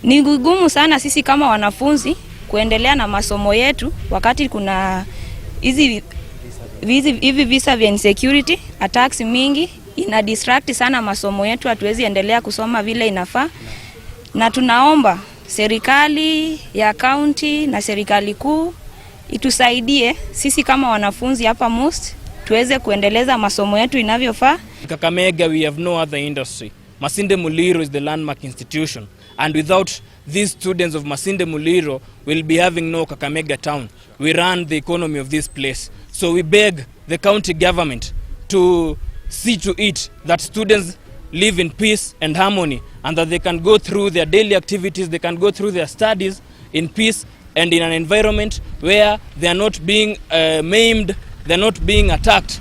Ni vigumu sana sisi kama wanafunzi kuendelea na masomo yetu wakati kuna hizi hivi visa vya insecurity attacks mingi, ina distract sana masomo yetu, hatuwezi endelea kusoma vile inafaa, na tunaomba serikali ya kaunti na serikali kuu itusaidie sisi kama wanafunzi hapa MUST tuweze kuendeleza masomo yetu inavyofaa. Kakamega, we have no other industry. Masinde Muliro is the landmark institution. And without these students of Masinde Muliro, we'll be having no Kakamega town. We run the economy of this place. So we beg the county government to see to it that students live in peace and harmony and that they can go through their daily activities, they can go through their studies in peace and in an environment where they are not being maimed, they are not being attacked.